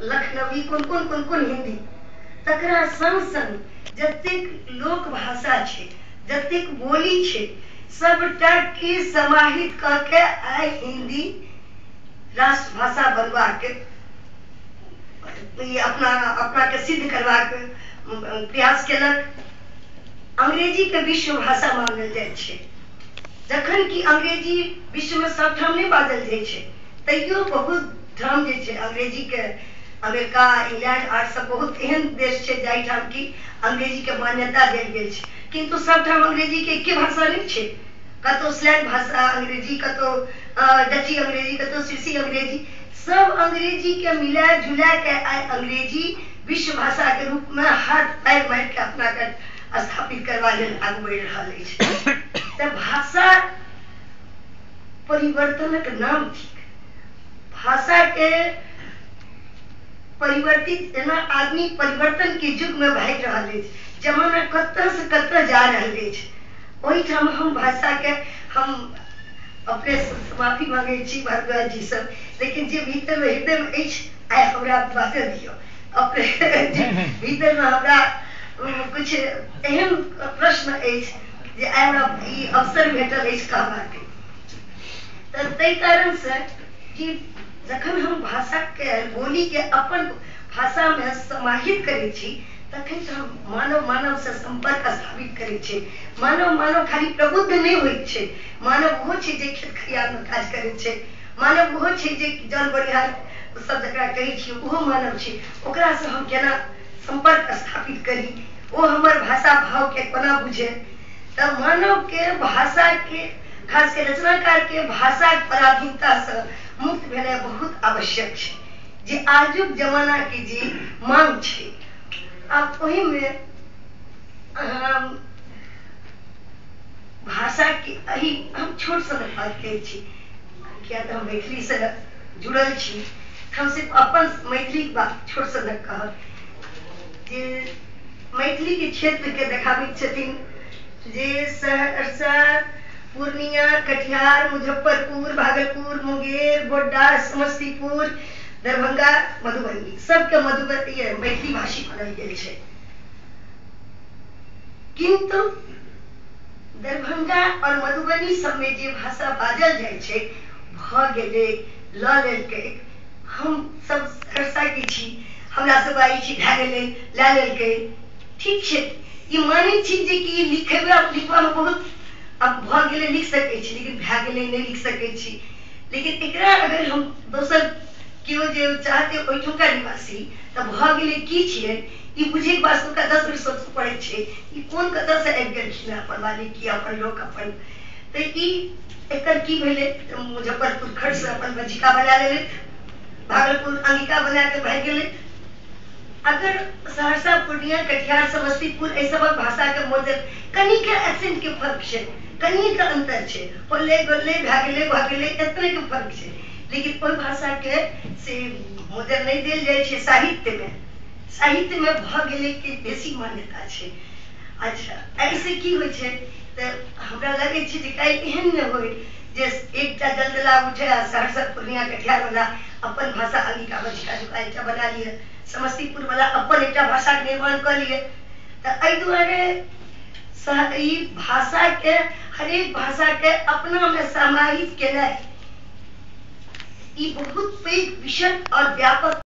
लखनवी, कोन कोन कोन कोन हिंदी, तकरा संग संग जतेक लोक भाषा छै, जतेक बोली छै, सबटा के समाहित कऽ के आइ हिंदी राष्ट्रभाषा बनबाक, अपना अपना के सिद्ध करबाक प्रयास केलक। अंग्रेजी के विश्व भाषा मानल जाइ छै, जखन कि अंग्रेजी विश्व में सब ठाम नहि बाजल जाइ छै, तैयो बहुत ठाम जे छै अंग्रेजी के, अमेरिका, इंग्लैंड आर सब बहुत एहन देश छै जाहिठाम कि अंग्रेजी के मान्यता देल गेल छै, किन्तु सब ठाम अंग्रेजी के एके भाषा नहि छै। कतौ स्लैंग भाषा अंग्रेजी, कतौ डची अंग्रेजी, कतौ स्विसी अंग्रेजी, सब अंग्रेजी के मिला जुला के आइ अंग्रेजी विश्व भाषा के रूप में हाथ पैर मारि के अपना के स्थापित करबा लेल आगू बढ़ि रहल अछि। तऽ भाषा परिवर्तनक नाम थिक। भाषा के परिवर्तित एना आदमी परिवर्तन के युग में भागि रहल अछि, जमाना कतऽ से कतऽ जा रहल अछि। ओहिठाम हम भाषा के, हम अपने माफी मांगै छी भारद्वाज जी सब, लेकिन जे भीतर में हृदय में अछि आइ हमरा बाजऽ दियौ। अपने भीतर में हमरा कुछ एहन प्रश्न अछि जे आइ हमरा ई अवसर भेटल अछि कहबाक। तऽ ताहि कारण से कि जखन हम भाषा के, बोली के अपन भाषा में समाहित करै छी, तखन तऽ हम मानव मानव से संपर्क स्थापित करै छी। मानव मानव खाली प्रबुद्ध नहि होइत छै, मानव ओहो छै जे खेत खलिहान में काज करै छै, मानव ओहो छै जे जन बनिहार सब जकरा कहै छियै ओहो मानव छै। ओकरासँ हम केना संपर्क स्थापित करी, ओ हमर भाषा भाव के कोना बुझे। तऽ मानव के भाषा के, खास के रचनाकार के भाषा पराधीनता से मुक्त भेनाइ बहुत आवश्यक छै, जे आजुक जमाना के जे मांग छै। आब ओहिमे भाषा के एहि हम छोट सन बात कहै छी, किया तऽ हम मैथिली से जुड़ल छी, हम सिर्फ अपन मैथिली बात छोट सन कहब जे मैथिली के क्षेत्र के देखाबैत छथिन जे सहरसा, पूर्णिया, कटिहार, मुजफ्फरपुर, भागलपुर, मुंगेर, गोड्डा, समस्तीपुर, दरभंगा, मधुबनी, सबके मधुबनी मैथिली भाषी मानल गेल छै। किंतु दरभंगा और मधुबनी सबमे जे भाषा बाजल जाइ छै, भऽ गेलै, लऽ लेलकै, हम सब सहरसा के छी, हमरा सब आई छी, भए गेलै, लए लेलकै, ठीक छै। ई मानै छी जे कि लिखबा लिखबामे बहुत आब भऽ गेलै, लिख सकै छी, लेकिन भए गेलै नहि लिख सकै छी। लेकिन एकरा अगर हम दोसर केओ जे चाहते ओहिठुमका निवासी, तऽ भऽ गेलै की छियै ई बुझैके वास्ते हुनका 10 बेर सोचऽ पड़ै छै, ई कोन कतऽसँ आबि गेलखिन अपन वाली की अपन लोक अपन। तऽ ई एकर की भेलै, मुजफ्फरपुर खटसँ अपन बज्जिका बना लेलै, भागलपुर अंगिका बना के भागि गेलै। अगर सहरसा, पूर्णिया, कटिहार, समस्तीपुर एहि सबक भाषा के मोजर कनिके एक्सेंट के फर्क छै, कनिके अंतर छै, होले गोले भए गेलै भऽ गेलै एतने के फर्क छै, लेकिन ओहि भाषा के से मोजर नहि देल जाइ छै साहित्य में। साहित्य में भऽ गेलै के बेसी मान्यता छै। अच्छा, एहिसँ की होइ छै तऽ हमरा लगै छै जे काल्हि एहन नहि होइ जे एकटा दलदला उठे आ सहरसा, पूर्णिया, कटिहार वाला अपन भाषा अंगिका बज्जिका जुका एकटा बना लिअ, समस्तीपुर वाला अपन एकटा भाषाके निर्माण कऽ लिअ। तऽ एहि दुआरे ई भाषाके, हरेक भाषाके अपनामे समाहित केनाइ ई बहुत पैघ विषय और व्यापक